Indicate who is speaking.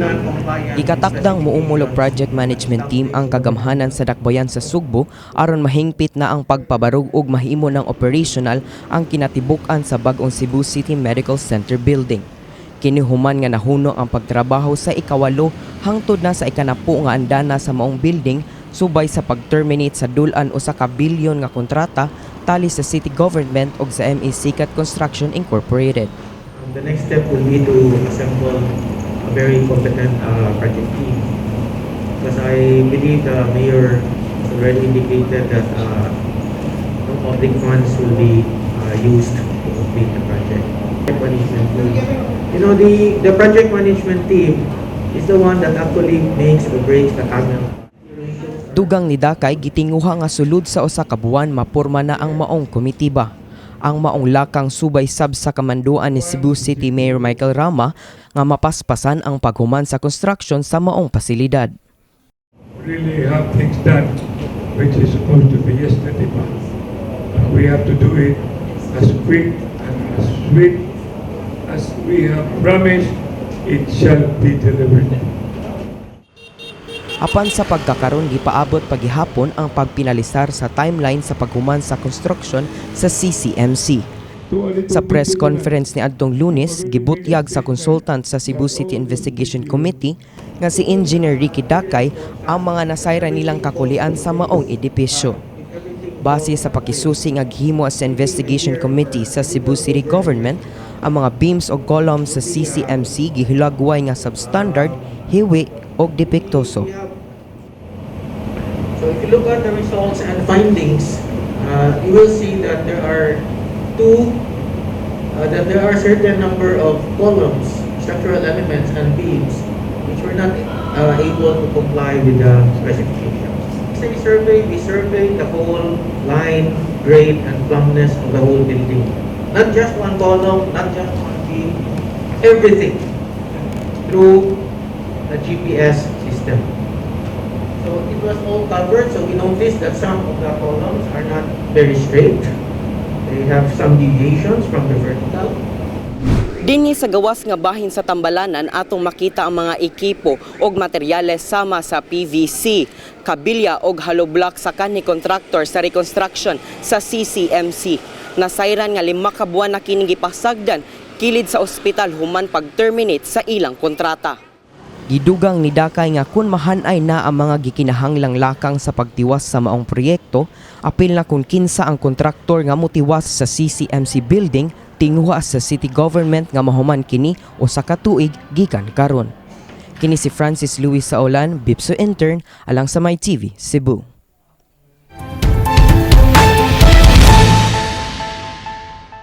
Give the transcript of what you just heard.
Speaker 1: Non-compliant.
Speaker 2: Gikatakdang muumol og project management team ang kagamhanan sa dakbayan sa Sugbo aron mahingpit na ang pagpabarog ug mahimo ng operational ang kinatibuk-an sa bag-ong Cebu City Medical Center building. Kini human nga nahuno ang pagtrabaho sa 8 hangtod na sa 10 nga andana sa maong building subay sa pag-terminate sa dul-an 1 ka bilyon nga kontrata tali sa city government ug sa MA Sicat Construction Incorporated.
Speaker 1: The next step will be to assemble a very competent project team. Because I believe the mayor has already indicated that no public funds will be used to complete the project. Management team. The project management team is the one that actually makes or breaks the camel.
Speaker 2: Dugang ni Dakay, gitinguha nga sulod sa 1 ka buwan mapurma na ang maong komitiba. Ang maong lakang subay sab sa kamanduan ni Cebu City Mayor Michael Rama nga mapaspasan ang paghuman sa construction sa maong pasilidad.
Speaker 3: Really have things done, which is supposed to be yesterday pa. But we have to do it as quick and as swift as we have promised, it shall be delivered.
Speaker 2: Apan sa pagkakaron, gipaabot pagihapon ang pagpinalisar sa timeline sa paghuman sa construction sa CCMC. Sa press conference ni adtong Lunes, gibutyag sa consultant sa Cebu City Investigation Committee nga si Engineer Ricky Dakay ang mga nasayra nilang kakulian sa maong edipisyo. Base sa pakisusi nga gihimo sa Investigation Committee sa Cebu City Government, ang mga beams o columns sa CCMC gihilagway nga substandard, hiwi og depektoso.
Speaker 1: So if you look at the results and findings, you will see that there are two, that there are certain number of columns, structural elements, and beams which were not able to comply with the specifications. Sa survey, we surveyed the whole line, grade, and plumbness of the whole building. Not just one column, not just one beam, everything through the GPS system. So it was all covered. So we noticed that some of the columns are not very straight. They have some deviations from the vertical.
Speaker 2: Dinhi sa gawas nga bahin sa Tambalanan atong makita ang mga ekipo og materyales sama sa PVC, kabilya og hollow block sa kanhi contractor sa reconstruction sa CCMC. Nasayran nga 5 ka buwan na kining gipasagdan kilid sa ospital human pag-terminate sa ilang kontrata. Gidugang ni Dakay nga kung mahanay na ang mga gikinahanglang lakang sa pagtiwas sa maong proyekto, apil na kung kinsa ang kontraktor nga motiwas sa CCMC building, tinguha sa city government nga mahuman kini 1 ka tuig gikan karon. Kini si Francis Luis Saolan, BIPSU intern, alang sa My TV, Cebu.